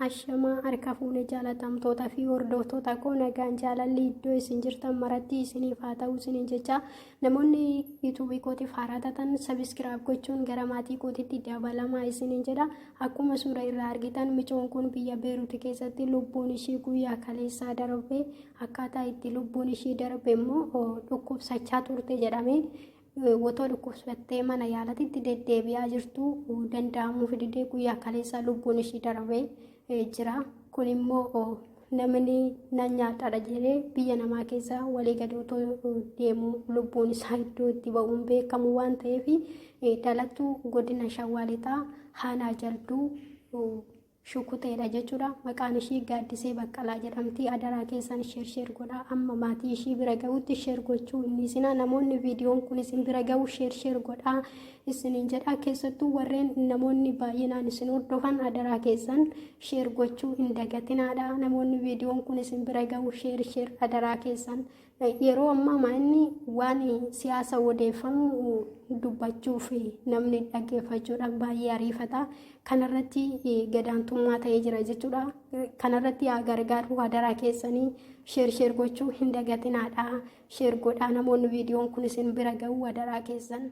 Ashamaa harka fuune jaalatamtoota fi hordoftoota koo, nagaan jaalalli iddoo isin jirtan maratti isiniif haa ta'u isiniin jecha, namoonni yuutuubii kootiif haaraa taatan subscribe gochuun gara maatii kootitti dabalamaa isiniin jedha. Akkuma suura irraa argitan, micoon kun biyya Beeruut keessatti lubbuun ishii guyyaa kaleessaa darbe. Akkaataa itti lubbuun ishii darbe immoo dhukkubsachaa turte jedhame. Otoo dhukkubsattee mana yaalatitti deddeebi'aa jirtu danda'amuuf didee guyyaa kaleessaa lubbuun ishii darbee jira. Kun immoo namni nan nyaadhaadha jedhee biyya namaa keessa walii gadi otoo deemu lubbuun isaa iddoo itti ba'uun beekamu waan ta'eef, dhalattuu godina Shawaa Lixaa Haanaa Jalduu Shukuteedha jechuudha. Maqaan ishii Gaaddisee Baqqalaa jedhamti. Adaraa keessan share share godhaa. Amma maatii ishii bira ga'utti share gochuu hin dhiisinaa. Namoonni viidiyoon kun isin bira ga'u share share godhaa isiniin jedha. Keessattuu warreen namoonni baay'inaan isin hordofan, adaraa keessan share gochuu hin dagatinaadha. Namoonni viidiyoon kun isin bira ga'u share share adaraa keessan. Yeroo ammaa inni waan siyaasa odeeffamu dubbachuuf namni dhaggeeffachuudhaaf baay'ee ariifata. Kanarratti gadaantummaa ta'ee jira jechuudha. Kanarratti haa gargaaru, adaraa keessanii share share gochuu hin dagatinaadha. Share godhaa, namoonni viidiyoon kun isin bira ga'u adaraa keessan.